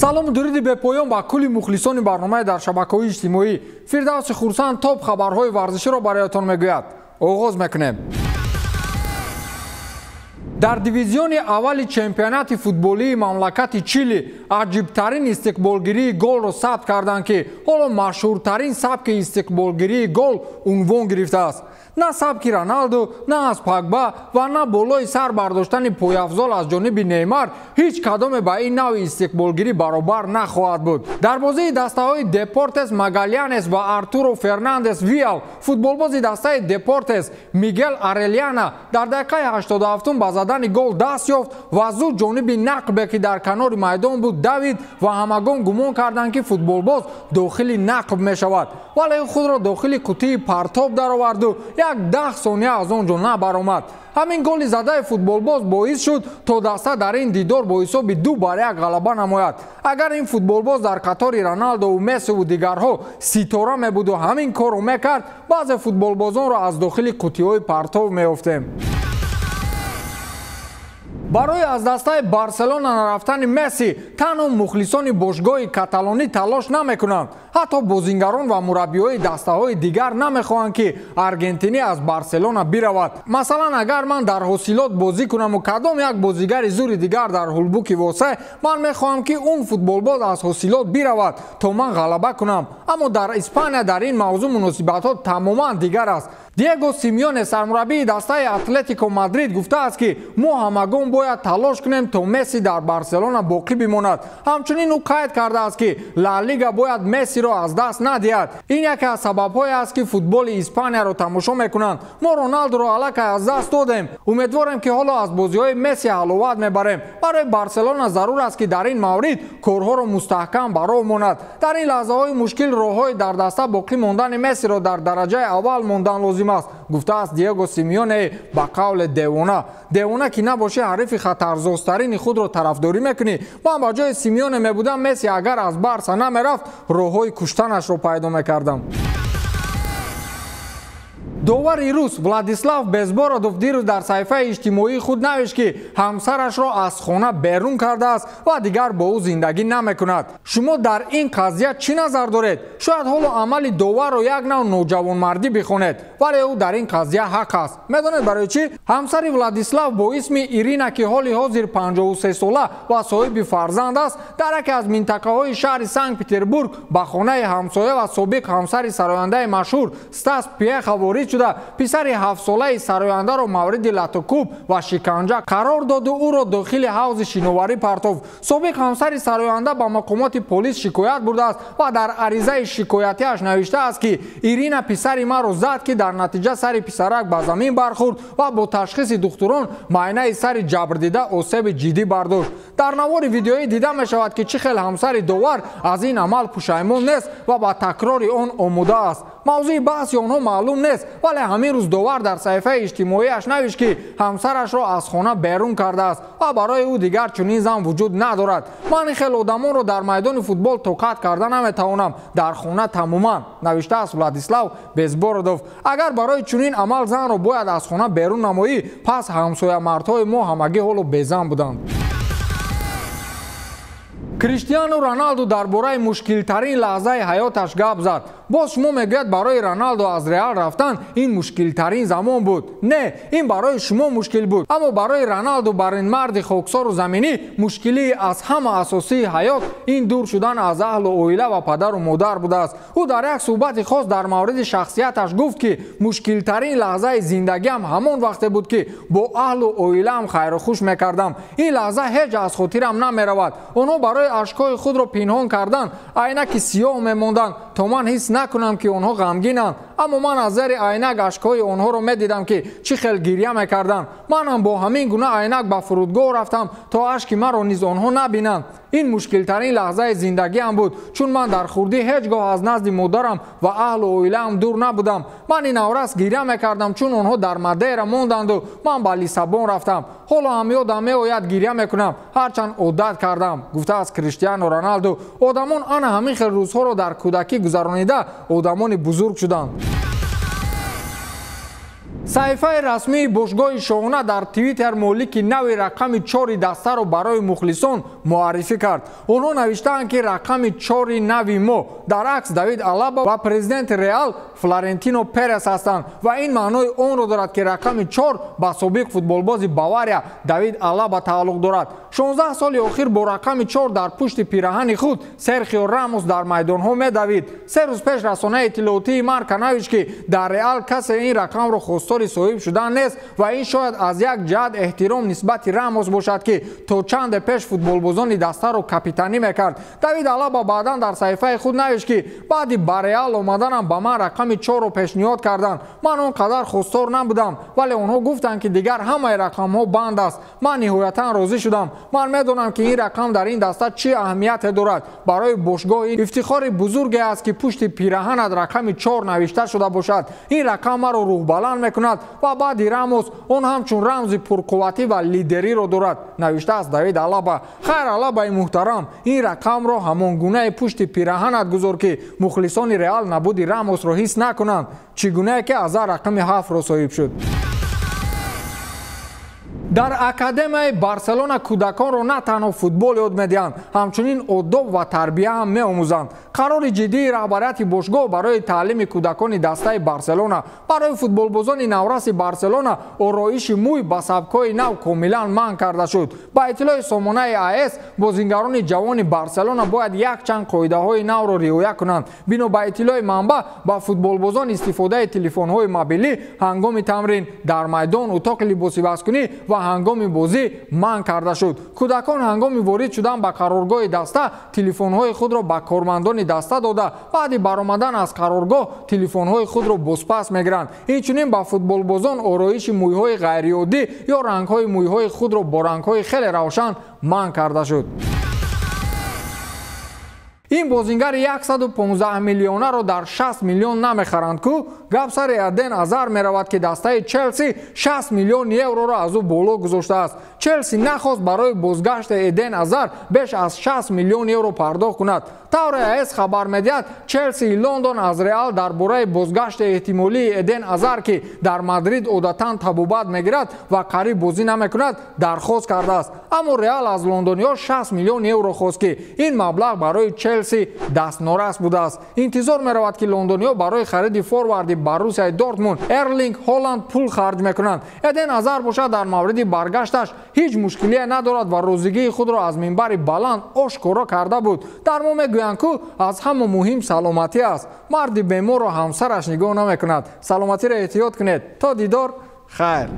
Салому дуруди бепоён ба кулли мухлисони барномаи дар шабакаҳои иҷтимоӣ. Фирдавси Хурсанд топ хабарҳои варзиширо бароятон мегӯяд. Оғоз мекунем. Дар дивизиони аввали чемпионати футболии мамлакати Чили аҷибтарин истиқболгирии голро сабт карданд, ки ҳоло машҳуртарин сабки истиқболгирии гол унвон гирифтааст. На сабки Роналду, на аз Пагба ва на болои сар бардоштани пойафзол аз ҷониби Неймар ҳеҷ кадоме ба ин навъи истиқболгирӣ баробар нахоҳад буд. Дар бозии дастаҳои Депортес Магалянес ва Артуро Фернандес Виал футболбози дастаи Депортес Мигел Арелиана дар дақиқаи 87 ба задани гол даст ёфт ва зуд ҷониби нақбе, ки дар канори майдон буд, давид ва ҳамагон гумон карданд, ки футболбоз дохили нақб мешавад, вале ӯ худро дохили қутии партоб дароварду як 10 сония аз он ҷо набаромад. Ҳамин голи задаи футболбоз боис шуд, то даста дар ин дидор бо ҳисоби 2-1 ғалаба намояд. Агар ин футболбоз дар қатори Роналдову Мессиву дигарҳо ситора мебуду ҳамин корро мекард, баъзе футболбозонро аз дохили қутиҳои партов меёфтем. Барои аз дастаи Барселона нарафтани Месси танҳо мухлисони бошгоҳи каталонӣ талош намекунанд, ҳатто бозингарон ва мураббиҳои дастаҳои дигар намехоҳанд, ки аргентинӣ аз Барселона биравад. Масалан, агар ман дар ҳосилот бозӣ кунаму кадом як бозигари зури дигар дар ҳулбуки восе, ман мехоҳам, ки он футболбоз аз ҳосилот биравад, то ман ғалаба кунам. Аммо дар Испания дар ин мавзӯъ муносибатҳо тамоман дигар аст. Диего Симеоне, сармураббии дастаи Атлетико Мадрид, гуфтааст, ки мо ҳамагон бояд талош кунем, то Месси дар Барселона боқӣ бимонад. Ҳамчунин ӯ қайд кардааст, ки Ла Лига бояд Мессиро аз даст надиҳад. Ин яке аз сабабҳое аст, ки футболи Испанияро тамошо мекунанд. Мо Роналдуро аллакай аз даст додем. Умедворем, ки ҳоло аз бозиҳои Месси ҳаловат мебарем. Барои Барселона зарур аст, ки дар ин маврид корҳоро мустаҳкам ба роҳ монад. Дар ин лаҳзаҳои мушкил роҳҳои дар даста боқӣ мондани Мессиро дар дараҷаи аввал мондан лозим аст, гуфтааст Диего Симеоне ба қавле девона. Девона ки набошӣ, ҳарифи хатарзозтарини худро тарафдорӣ мекунӣ. Ман ба ҷои Симеоне мебудам, Месси агар аз Барса намерафт, роҳҳои куштанашро пайдо мекардам. Довари рус Владислав Безбородов дирӯз дар саҳифаи иҷтимоии худ навишт, ки ҳамсарашро аз хона берун кардааст ва дигар бо ӯ зиндагӣ намекунад. Шумо дар ин қазия чӣ назар доред? Шояд ҳоло амали доварро як нав ноҷавонмардӣ бихонед, вале ӯ дар ин қазия ҳақ аст. Медонед барои чӣ? Ҳамсари Владислав бо исми Ирина, ки ҳоли ҳозир 53 сола ва соҳиби фарзанд аст, дар яке аз минтақаҳои шаҳри Санкт-Петербург ба хонаи ҳамсоя ва собиқ ҳамсари сарояндаи машҳур Стас Пьеха ворид шуда, писари 7-солаи сарояндаро мавриди латукӯб ва шиканҷа қарор доду ӯро дохили ҳавзи шиноварӣ партофт. Собиқ ҳамсари сароянда ба мақомоти полис шикоят бурдааст ва дар аризаи шикоятиаш навиштааст, ки Ирина писари маро зад, ки дар натиҷа сари писарак ба замин бархӯрд ва бо ташхиси духтурон майнаи сари ҷабрдида осеби ҷиддӣ бардошт. Дар навори видеоӣ дида мешавад, ки чӣ хел ҳамсари довар аз ин амал пушаймон нест ва ба такрори он омода аст. Мавзӯи баҳси онҳо маълум нест, вале ҳамин рӯз довар дар саҳифаи иҷтимоиаш навишт, ки ҳамсарашро аз хона берун кардааст ва барои ӯ дигар чунин зан вуҷуд надорад. Ман ин хел одамонро дар майдони футбол тоқат карда наметавонам, дар хона тамоман, навиштааст Владислав Безбородов. Агар барои чунин амал занро бояд аз хона берун намоӣ, пас ҳамсоямардҳои мо ҳамагӣ ҳоло безан буданд. Криштиану Роналду дар бораи мушкилтарин лаҳзаи ҳаёташ гап зад. Боз шумо мегӯяд, барои Роналду аз Реал рафтан ин мушкилтарин замон буд. Не, ин барои шумо мушкил буд, аммо барои Роналду, бар ин марди хоксору заминӣ, мушкилии аз ҳама асосии ҳаёт ин дур шудан аз аҳлу оила ва падару модар будааст. Ӯ дар як суҳбати хос дар мавриди шахсияташ гуфт, ки мушкилтарин лаҳзаи зиндагиам ҳамон вақте буд, ки бо аҳлу оилаам хайру хуш мекардам. Ин лаҳза ҳеҷ аз хотирам намеравад. Онҳо барои ашкҳои худро пинҳон кардан айнаки сиёҳ мемонданд, то ман ҳис накунам, ки онҳо ғамгинанд. Аммо ман аз зери айнак ашкҳои онҳоро медидам, ки чӣ хел гиря мекарданд. Манам бо ҳамин гуна айнак ба фурудгоҳ рафтам, то ашки маро низ онҳо набинанд. Ин мушкилтарин лаҳзаи зиндагиам буд, чун ман дар хурдӣ ҳеҷ гоҳ аз назди модарам ва аҳлу оилаам дур набудам. Ман ин наврас гиря мекардам, чун онҳо дар Мадейра монданду ман ба Лиссабон рафтам. Ҳоло ҳам ёдам меояд, гиря мекунам, ҳарчанд одат кардам, гуфтааст Криштиану Роналду. Одамон ана ҳамин хел рӯзҳоро дар кӯдакӣ гузаронида одамони бузург шуданд. Саҳифаи расмии бошгоҳи шоҳона дар Твиттер молики нави рақами 4 дастаро барои мухлисон муаррифӣ кард. Онҳо навиштаанд, ки рақами 4 нави мо дар акс Давид Алаба ва президенти Реал Флорентино Перес ҳастанд ва ин маънои онро дорад, ки рақами 4 ба собиқ футболбози Бавария Давид Алаба тааллуқ дорад. 16 соли охир бо рақами 4 дар пушти пираҳани худ Серхио Рамос дар майдонҳо медавид. 3 рӯз пеш расонаи иттилоотии Марка навишт, ки дар Реал касе ин рақамро хостори соҳиб шудан нест ва ин шояд аз як ҷиҳат эҳтиром нисбати Рамос бошад, ки то чанде пеш футболбозони дастаро капитанӣ мекард. Давид Алаба баъдан дар саҳифаи худ навишт, ки баъди ба Реал омаданам ба ман рақами 4-ро пешниҳод карданд. Ман он қадар хостор набудам, вале онҳо гуфтанд, ки дигар ҳамаи рақамҳо банд аст. Ман ниҳоятан розӣ шудам. Ман медонам, ки ин рақам дар ин даста чӣ аҳамияте дорад. Барои бошгоҳ ифтихори бузурге аст, ки пушти пираҳанат рақами 4 навишта шуда бошад. Ин рақам маро рӯҳбаланд мекунад ва баъди Рамос он ҳамчун рамзи пурқувватӣ ва лидериро дорад, навиштааст Давид Алаба. Хайр, Алабаи муҳтарам, ин рақамро ҳамон гунаи пушти пираҳанат гузор, ки мухлисони Реал набуди Рамосро ҳис накунанд, чӣ гунае ки Азар рақами 7-ро соҳиб шуд. Дар Академияи Барселона кӯдаконро на танҳо футбол ёд медиҳанд, ҳамчунин одоб ва тарбия ҳам меомӯзанд. Қарори ҷиддии раҳбарияти бошгоҳ барои таълими кӯдакони дастаи Барселона. Барои футболбозони навраси Барселона ороиши мӯй ба сабкҳои нав комилан манъ карда шуд. Ба иттилои сомонаи АС, бозингарони ҷавони Барселона бояд якчанд қоидаҳои навро риоя кунанд. Бино ба иттилои манбаъ, ба футболбозон истифодаи телефонҳои мобилӣ ҳангоми тамрин дар майдон, утоқи либосивазкунӣ ва ҳангоми бозӣ манъ карда шуд. Кӯдакон ҳангоми ворид шудан ба қароргоҳи даста телефонҳои худро ба кормандони даста дода, баъди баромадан аз қароргоҳ телефонҳои худро бозпас мегиранд. Инчунин ба футболбозон ороиши мӯйҳои ғайриоддӣ ё рангҳои мӯйҳои худро бо рангҳои хеле равшан манъ карда шуд. Ин бозингари 115 миллионаро дар 60 миллион намехаранд ку? Гап сари Эден Азар меравад, ки дастаи Челси 60 миллион евроро аз ӯ боло гузоштааст. Челси нахост барои бозгашти Эден Азар беш аз 60 миллион евро пардохт кунад. Тавре АС хабар медиҳад, Челсии Лондон аз Реал дар бораи бозгашти эҳтимолии Эден Азар, ки дар Мадрид одатан табобат мегирад ва қариб бозӣ намекунад, дархост кардааст. Аммо Реал аз лондониҳо 60 миллион евро хост, ки ин маблағ барои Челси дастнорас будааст. Интизор меравад, ки лондониҳо барои хариди форварди Боруссияи Дортмунд Эрлинг Холланд пул харҷ мекунанд. Эден Азар бошад дар мавриди баргашташ ҳеҷ мушкилие надорад ва розигии худро аз минбари баланд ошкоро карда буд. Дар мо мегӯянд, ку аз ҳама муҳим саломатӣ аст. Марди беморро ҳамсараш нигоҳ намекунад. Саломатиро эҳтиёт кунед. То дидор, хайр.